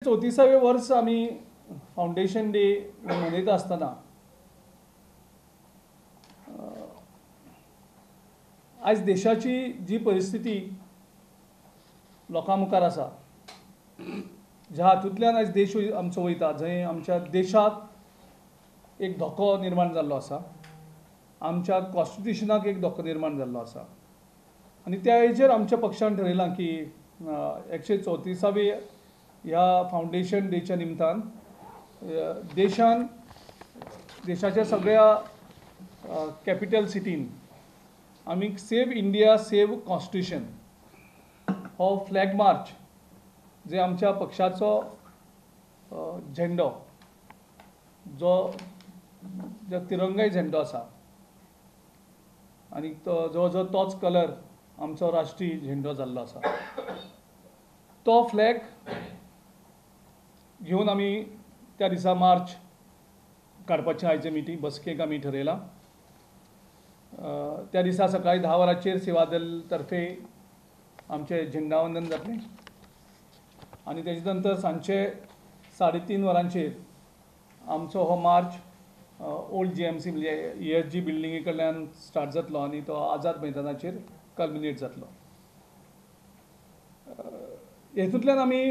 134वें वर्स आमी foundation day मनयता आसतना आयज देशाची जी परिस्थिती लोकां मुखार आसा, ज्या हातूंतल्यान आयज देश आमचो वयता, जंय आमच्या देशाक एक धोको निर्माण जाल्लो आसा, आमच्या कॉन्स्टिट्युशनाक एक धोको निर्माण जाल्लो आसा आनी त्या हेजेर आमच्या पक्षान ठरयलां की 134वे ह्या फावंडेशन डेच्या निमतान देशान देशाच्या सगळ्या कॅपिटल सिटीन आमी सेव इंडिया सेव कॉन्स्टिट्युशन हो फ्लॅग मार्च जे आमच्या पक्षाचो झेंडो जो तिरंगाय झेंडो आसा आनी तो जवळ जवळ तोच कलर आमचो राष्ट्रीय झेंडो जाल्लो आसा, तो फ्लॅग घेवन आमी त्या दिसा मार्च काडपाचें आयचे मिटींग बसकेक आमी ठरयलां. त्या दिसा सकाळी 10 वरांचेर सेवा दल तर्फे आमचें झेंडावंदन जातलें आनी तेजे नंतर सांजचे 3:30 वरांचेर आमचो हो मार्च ओल्ड GMC म्हणजे ESG बिल्डिंगे कडल्यान स्टार्ट जातलो आनी तो आझाद मैदानाचेर कल्मिनेट जातलो. हेतूंतल्यान आमी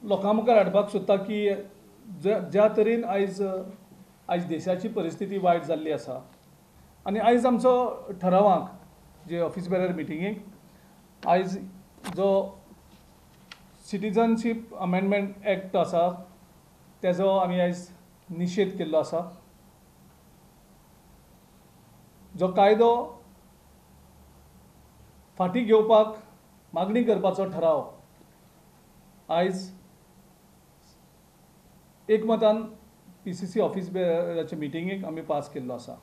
लोकां मुखार हाडपाक सोदता की ज्या तरेन आयज आयज देशाची परिस्थिती वायट जाल्ली आसा आनी आयज आमचो ठरावाक जे ऑफिस बेरर मिटिंगेक आयज जो सिटिजनशीप अमेंडमेंट एक्ट आसा तेजो आमी आयज निशेध केल्लो आसा. जो कायदो फाटीं घेवपाक मागणी करपाचो ठराव आयज एकमतान PCC ऑफिस बेराचे मिटिंगेक आमी पास केल्लो आसा.